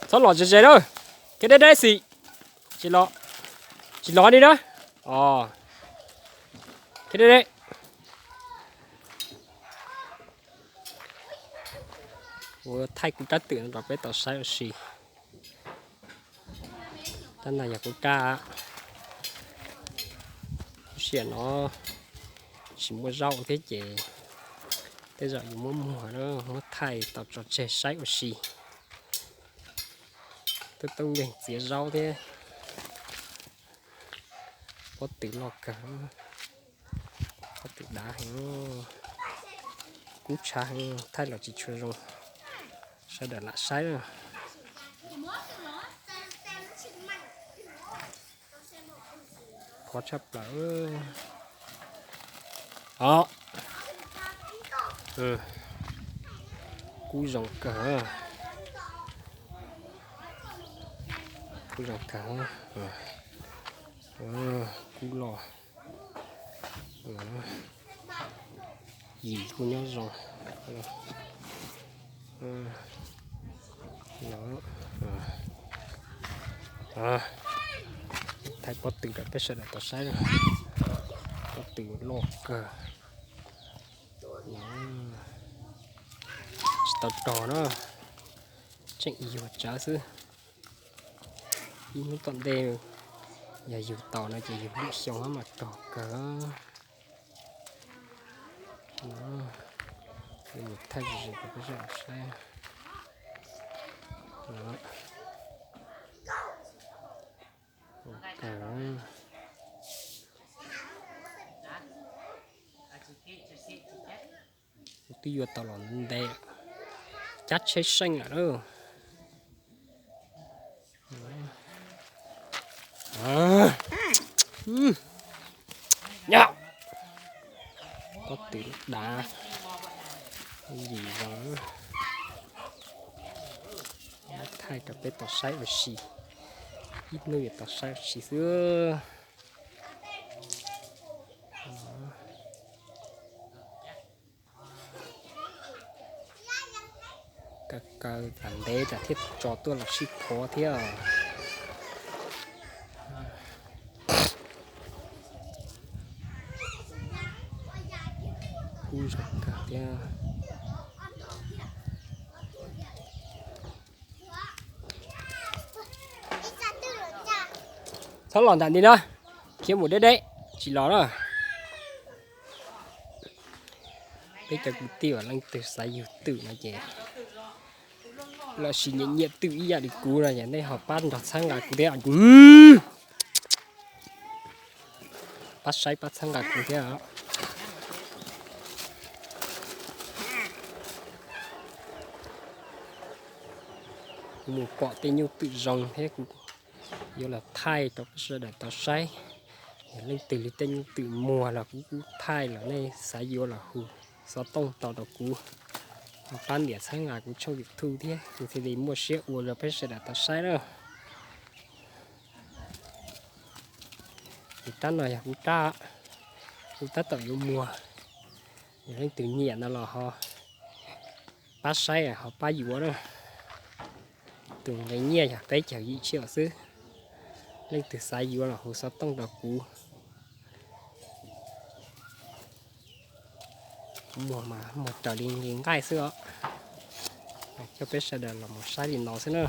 Txhob los ze ze na. Khiav deb deb xim. Tsis los, tsis los li na. Os, khiav deb deb. Kuv thaij kuv rab twm no rau peb tau saib ua si. Rab no yog kuv rab. Lub sij hawm no tsis muaj zaub thiab ces tej zaum yus muab muag na, muab thaij tau tso tseg saib ua si. Tub tub nkeeg txiav zaub thiab. Pob tw loj kawg. Pob tw dav heev. Kub tshav heev, thaij los tsis tshua zoo. Sawv daws lam saib na. Khov tshaj plaws. Os, kub zoo kawg. Kub zoo kawg. Kub loj. Yim kuj nyob zoo. Thaij pob tw rau peb sawv daws tau saib. Pob tw loj kawg. Tsis tau rog na, tseem ib yuag tsawv xwb. Ib hnub tom ntej yog yug tau no ces yug lwm xyoo mas rog kawg. Mus thaij zim rau peb sawv daws saib. Kuv twb yuav tau los ntev, cab tsheb seej lawm. Pob tw dav, yim zoo. Thaij rau peb tau saib ua si, ib hnub yuav tau saib ua si xwb. Kaw kaw tas ntev tas thiaj tso tuaj los sib phov thiab. Kub zoo kawg thiab. Txhob los ntawm ntij na, khiav mus deb deb, tsis los na. Peb cov kwv tij uas leej twg xav yug twm no ces los sis nyiam nyiam twm ib yam li kuv no ces nej ho pab nrog txhawb nqa kuv thiab. Pab saib pab txhawb nqa kuv thiab. Kuv mus pom tej nyuj twm zoo thiab kuv yuav los thaij rau peb sawv daws tau saib. Yog leej twg li tej nyuj twm muag los kuv kuj thaij los nej xav yuav los hu xov tooj tau rau kuv, pab nias txhawb nqa kuv tshooj YouTube thiab kuv thiaj li muaj siab ua rau peb sawv daws tau saib na. Ces rab no yog kuv rab, kuv tab tom yuav muag. Yog leej twg nyiam no los ho pab saib ho pab yuav na. Tus nqe nyiaj yog peb caug yim tshiab xwb. Leej twg xav yuav los hu xov tooj rau kuv. Muag mas muag raws li nqi nqaij xwb os. Coj peb sawv daws los mus saib li no xwb na.